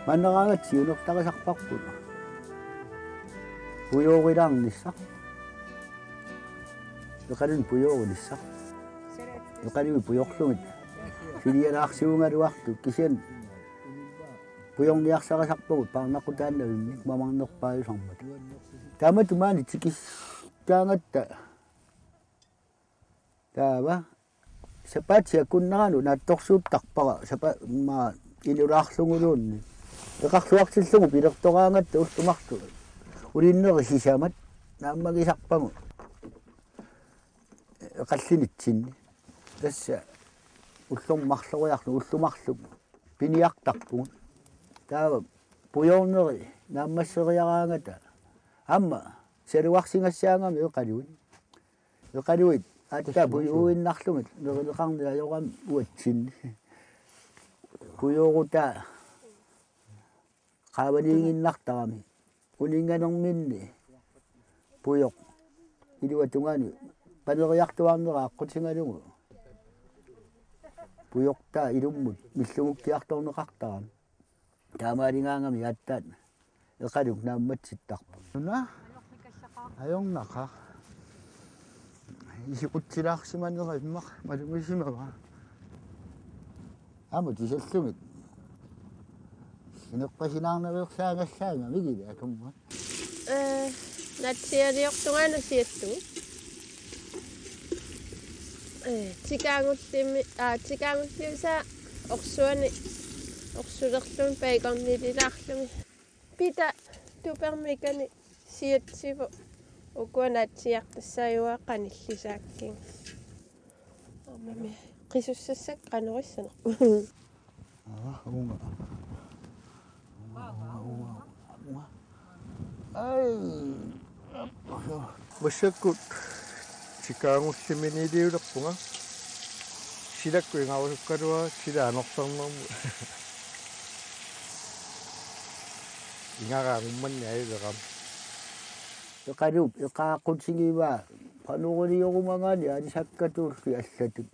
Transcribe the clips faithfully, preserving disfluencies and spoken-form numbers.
Maannaraangat siunertarisarparput pujoorilaarnissaq. Eqaluit pujoornissaq. Eqaluit pujorlugit. Filialaarsiugaluartut kisianni pujorniarsarisarpagut paarnaqutaannavimmi mamarnerpaajusarmat. Taamatut maani tikissaagatta taava sapaatip akunneranut naatsorsuuttarpara sapa- maa inulaarluguluunniit. Eqarluartillugu pilertoraangatta ullut marluk ulinneri sisamat naammagisarpagut eqallinitsinni. Tassa ullormut marloriarlugu ullut marluk piniartarpugut. Taava pujoorneri naammasseriaraangata aamma saluarsigassaagami eqaluit. Eqaluit aatsaat pujuinnarlugit nerineqarneq ajorami uatsinni. Pujoorutaa qaavaniiginnartarami. Uninnganerminni pujoq iluatungaani paneriartuaarnera aqqutigalugu. Pujortaa ilummut millugukkiartorneqartarami. Taamaaligaangami aatsaat eqaluk naammatsittarpoq. Una ajornaqaaq. Isikkutsilaarsimanera immaqa malugisimavaa. Aamma tisallugit. Inerpasinaarnaveersaagassaagamik ilaa akamma. Ee, naatsiialiortungaana siattugut. Ee, tikaangullimi, aa, tikaangulliusaa orsuani, orsulerlumi baconililaarlumi. Pita tupermikani siatsivoq ukua naatsiiartassaajuaa qanillisaakkiga. Aamami qisussassakka qanoq issanerput. Aa, uunga. Uunga, uunga, uunga. Ai. Massakkut tikaangulliminiliulerpunga. Silakkut ingarusukkaluarput sila anortarnermut. Ingaraa ummanni ajulerami. Eqaluup eqaaqqutigivaa qanoq iliorumagaanni aalisakkatuullutik allatut.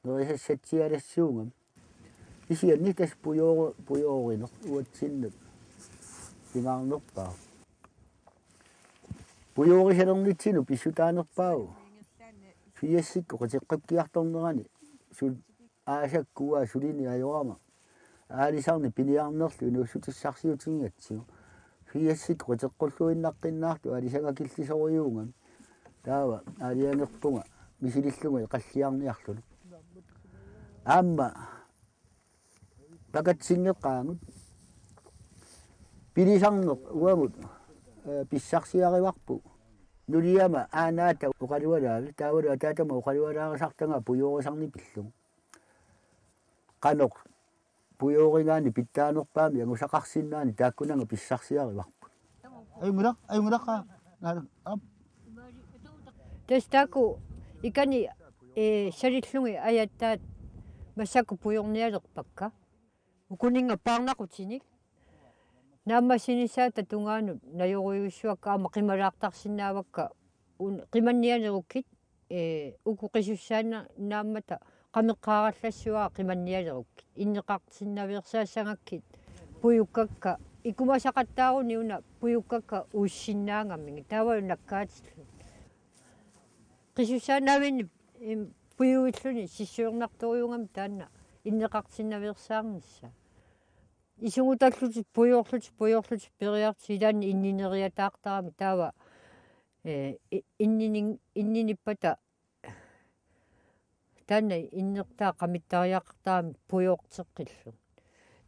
Nerisassatsialassuugami. Kisianni tassa pujoori-, pujoorineq uatsinnut pingaarnerpaaq. Pujoorisalernitsinnut pissutaanerpaavoq. Firsikkut qiteqqikkiartornerani sul-, aasakkut sulini ajorama. Aalisarneq piniarnerlu inuussutissarsiutigigatsigu. Firsikkut qiteqqulluinnaqqinnaartut aalisagakillisorujuugami. Taava aalajangerpunga misilillugu eqalliarniarluni. Aamma pakatsinngeqaagut. Pilisarneq uagut, ee, pissarsiarivarput. Nuliama aanaata oqalualaavi, taavalu ataatama oqalualaarisartagaa pujoorisarneq pillugu. Qanoq pujoorigaanni pitsaanerpaamik angusaqarsinnaannik taakkunannga pissarsiarivarput. Ajunngilaq, ajunngilaq, aa, naala, aap. Tassa taakku ikani, ee, salillugit ajattaat massakkut pujornialerpakka. Ukuninnga paarnaqutinik. Naammassinissaata tungaanut najorujussuakka aamma qimalaartarsinnaavakka un-, qimannianerukkit, ee, uku qisussaanna-, naammata qameqqaarallassuara qimannianerukkit. Inneqarsinnaveersaassagakkit pujukkakka ikumasaqattaaruni una pujukkakka uussinnaagamigit. Taavalu nakkaatilluni. Qisussaannaavinni, im, pujuilluni sissuernartorujuugami taanna inneqarsinnaveersaarnissaa. Isugutallutik pujoorlutik, pujoorlutik periarfik ilaanni innineriataartarami taava, ee, i-, inninin-, inninippata taanna innertaa qamittariaqartarami pujoorteqqillugit.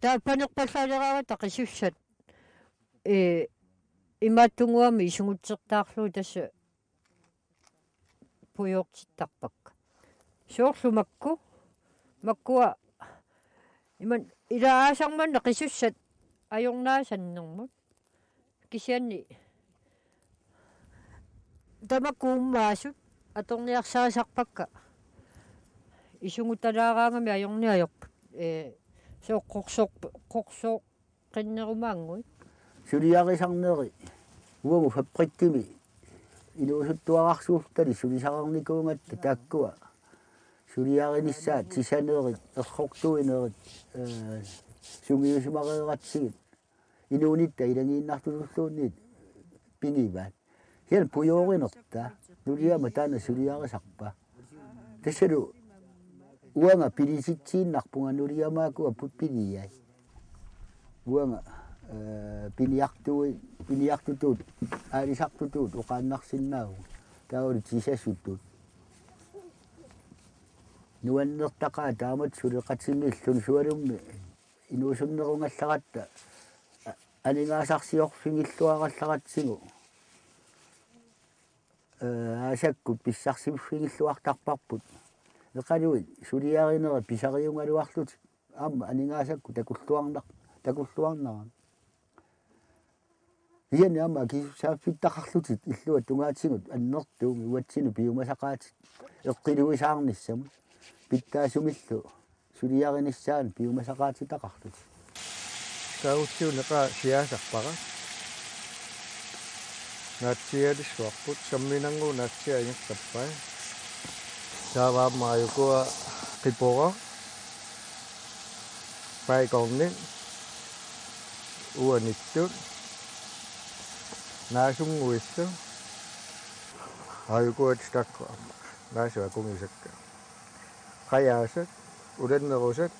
Taava panerpallaaleraangata qisussat, ee, imaattunnguami isugutsertaarlugit tassa pujoortittarpakka. Soorlu makku, makkua iman ilaa aasaq manna qisussat ajornaasannermut. Kisianni tamakku uummaasut atorniarsarisarpakka isugutalaaraangami ajorniarput. Ee, soorlu qorsoq-, qorsoq- qinnerumaannguit. Suliarisarneri uagut fabrikkimi inuusuttuararsuulluta sulisarnikuugatta taakkua. Suliarinissaat sisanerit, errortuinerit, ee, Sungiusimareeratsigit inuunitta ilagiinnartutulluunniit pigivaat. Kisianni pujoorinertaa nuliama taanna suliarisarpa. Tassalu uanga pilisitsiinnarpunga nuliamaakkua pu-, piliai. Uanga, eh, piniartui-, piniartutut, aalisartutut oqaannarsinnaavunga. Taavalu tisasutut. Nuannertaqaat taamatut suleqatinilluni sualummi inuusunnerungallaratta a-, aningaasarsiorfigilluarallaratsigu. Eh, aasakkut pissarsiffigiilluartarparput. Eqaluit suliarinerit pisariugaluarlutik. Aamma aningaasakkut takulluarnar-, takulluarnarami. Kisianni aamma akisussaaffittaqarlutik illuatungaatigut annertuumik uatsinnut piumasaqaatit eqqiluisaarnissamut pitsaasumillu suliarinissaanut piumasaqaatitaqarlutik. Taagutsiuneqaa siaasarpara. Naatsiialissuarput samminannguup naatsiiaa ingerlappai. Taava aamma ajukua qipora. Paigornit, uanittut, naasunnguillu, ajukuat takku, naasua kungisakka. Qajaasat, ulannerusat,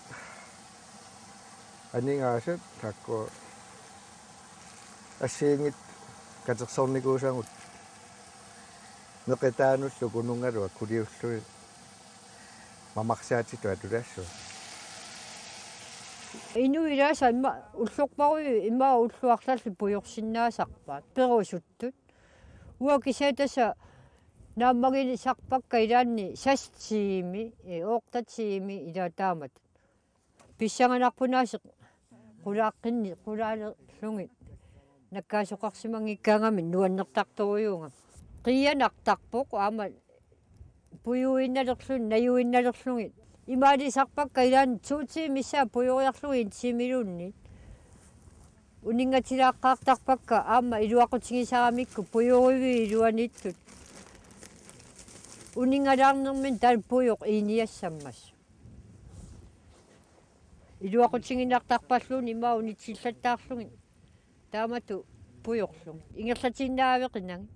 aningaasat, takku, assigiinngitsut katersornikuusagut, neqitaanullu kununngaluat kuliullugit. Mamarsaatitut atulaassua. Inuit ilaasa imma ullorparujuit imma ullut arlallit pujorsinnaasarpaat perusuttut. Uanga kisianni tassa naammaginisarpakka ilaanni seks tiimi, eh, otte tiimi ilaa taamatut. Pissanganarput aasiit qulaaqqinni qulaalerlugit. Nakkaasoqarsimanngikkaangamik nuannertartorujuugami. Qiianartarpoq aamma pujuinnalerlugit, najuinnalerlugit. Imaalisarpakka ilaanni to tiimit missaat pujoriarlugit en tiimiluunniit. Uninngatilaaqqaartarpakka aamma iluaqutigisaramikku pujoriviit iluaniittut. Uninngalaarnerminni taanna pujoq iiniassammasoq. Iluaqutiginartarpalluunniit ima unitsillattaarlugit. Taamatut pujorlugit. Ingerlatiinnaaveqinagit.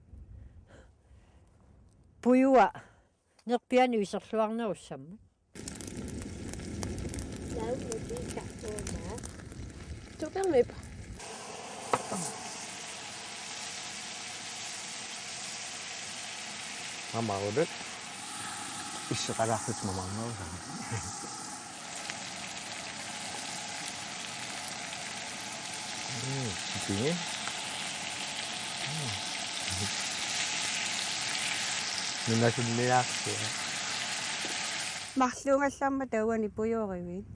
Pujua nerpianut iserluarnerussammat. Tupermip. Mamarulut. Isseqalaarlutik mamarnerusagut. Mm, sipingi. Mm. Nunasunniaarsia. Marluugallarmata uani pujoriviit.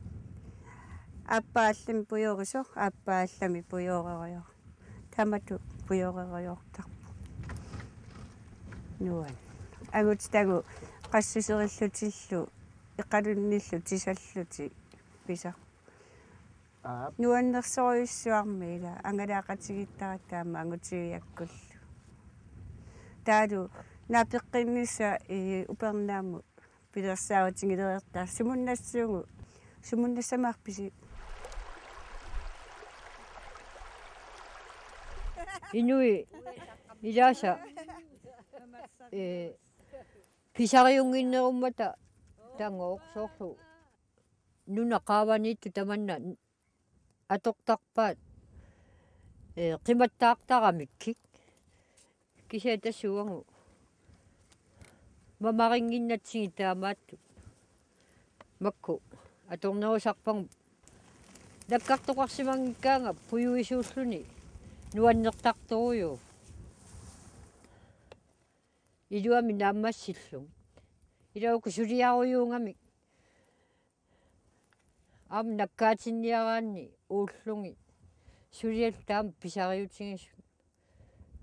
Aappaa allamik pujorisoq, aappaa allamik pujorerujoq. Taamatut pujorerujoortarpoq. Nuann. Angutitagut qassuserillutillu, iqalunnillu tisallutik pisaq. Aap. Nuannersorujussuarmi ila, angalaaqatigiittaratta aamma angutiviakkullu. Taavalu naapeqqinnissaq i upernaamut pilersaarutigilereertarpoq. Sumunnassuugut, sumunnassamaarpisi? Inuit ilaasa, eh, pisariunnginnerummata tangooq soorlu nunat qaavaniittut tamanna atortarpaat, eh, qimattaartaramikkik. Kisianni tassa uagut mamarinnginnatsigit taamaattut. Makku atornerusarpagut nakkartoqarsimanngikkaangat pujuisuulluni nuannertartorujuuvoq. Iluamik naammassillugit. Ila uku suliarujuugamik. Aamma nakkaatinniaraanni uullugit. Suliallu taama pisariutigisut.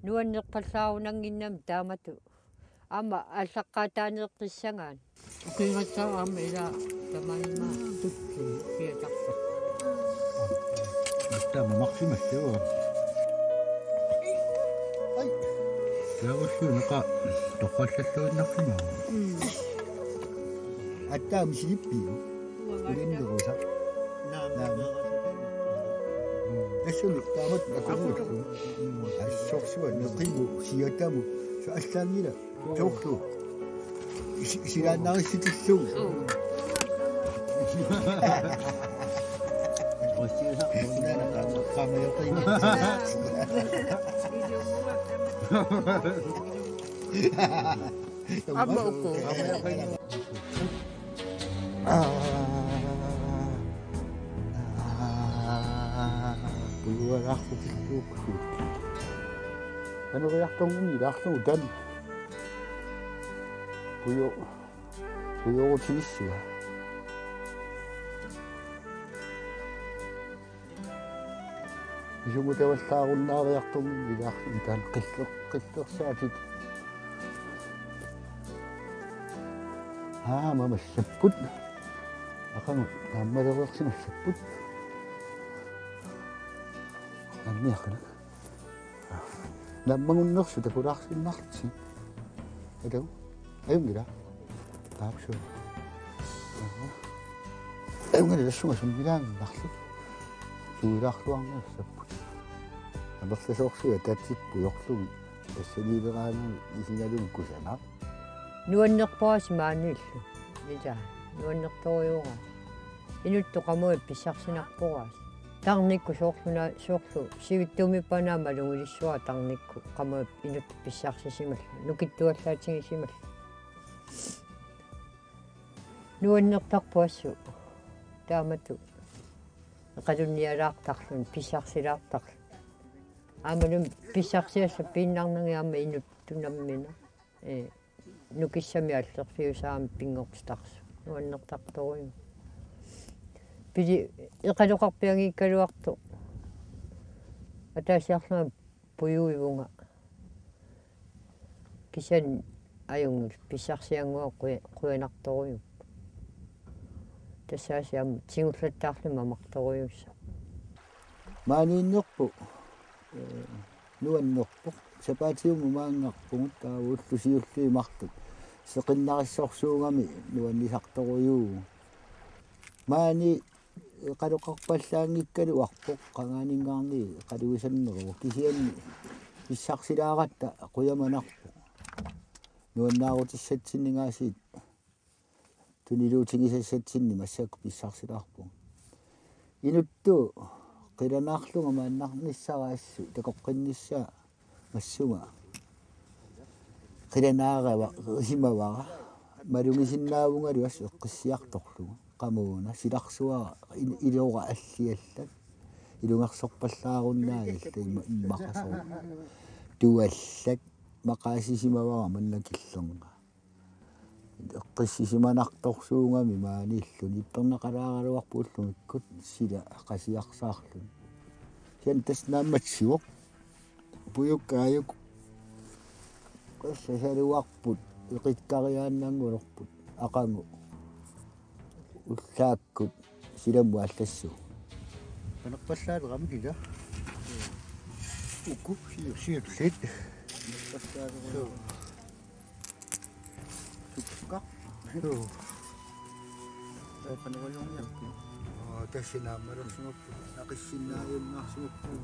Nuannerpallaarunannginnamik taamatut. Aamma aallaqqaataaneeqqissagaanni. Ukiugassara aamma ila tamanna tuttu ukiatarpa. Taama marsimassuuvoq. Ai. Taavulluunniit torrallalluinnarsimavoq. Mm. Aatsaat misilippiuk? Uanga. Ulinnerusa. Naamik. Naamik. Assami taamatut akuguullu. Assorsuaq neqimut siatamut. Sa allaanngilaq. Soorlu. Isi-, isilaannarissitillugit. Aamma uku. Pujualaarlutilluukkut. Anoriartornini ilaarlugu taanna. Puju-, pujuurutigissua. Isumut avallaarunnaariartornini ilaarlugu taanna qiller-, qillersaatit. Aamma massapput. Aqagu naammalereersimassapput. Anniaqina. Naammagunnersut takulaarsinnarlutik. Atagu. Ajunngilaq. Taapsuu. Ajunngilaq tassunga sunngilaaginnarlutik. Suulaarluarnersappugut. Amerlasoorsuit ataatsip pujorlugit. Tassaniileraangat isigalugit kusanaq. Nuannerpoq aasiit maaniillu. Ila. Nuannertorujuuara. Inuttut qamuit pissarsinarpoq aasiit. Tarnikkut soorluna, soorlu sivitsuumippat aamma malugilissavara tarnikkut qamuit inuttut pissarsisimallutik, nukittuallaatigisimallugit. Nuannertarpoq assut taamatut eqalunnialaartarluni, pissarsilaartarluni. Aammalumi pissarsiassat piinnarnagit aamma inuttut nammineq. Ee, nukissamik allerfiusaaramik pinngortitarsuuvoq. Nuannertartorujuuvoq. Pili eqaloqarpianngikkaluartoq. Ataasiarlunga pujuivunga. Kisianni ajunngilaq pissarsiannguaq quja-, qujanartorujuupput. Tassaasiit aamma tigullattaarluni mamartorujussuuvoq. Maaniinnerpoq, ee, nuannerpoq. Sapaatiummi maanngarpugut taava ullut siulliit marluk. Seqinnarissorsuugami nuannisartorujuuvugut. Maani eqaloqarpallaanngikkaluarpoq qangaaninngaarniit eqaluisanneruvoq. Kisianni pissarsilaaratta qujamanarpoq. Nuannaarutissatsinnik aasiit tuniluutigisassatsinnik massakkut pissarsilaarpugut. Inuttut qilanaarlunga maannarnissara assut takoqqinnissaa massunga. Qilanaarava, isimavara. Malugisinnaavungalu assut eqqissiartorlunga. Qamuuna, silarsuara, il-, ilora alliallat. Ilungersorpallaarunnaagillat imma-, immaqa soorlu. Tuallat, maqaasisimavara manna killernga. Eqqissisimanartorsuugami maaniilluni ipperneqalaaraluarpoq ullumikkut sila qasiarsaarluni. Kisianni tassa naammassivoq. Pujukka aajuku. Qassasaluarput, eqikkariaannanngulerput, aqagu. Ullaakkut, silammut allassuugut. Panerpallaaleramik ila. Uku, siu-, siulliit. Panerpallaaleramik. Sukka. Joo. Tapanualuarniarpu. Oo, tassa naammalersimappugut. Naqissinnaajunnaarsimappugut.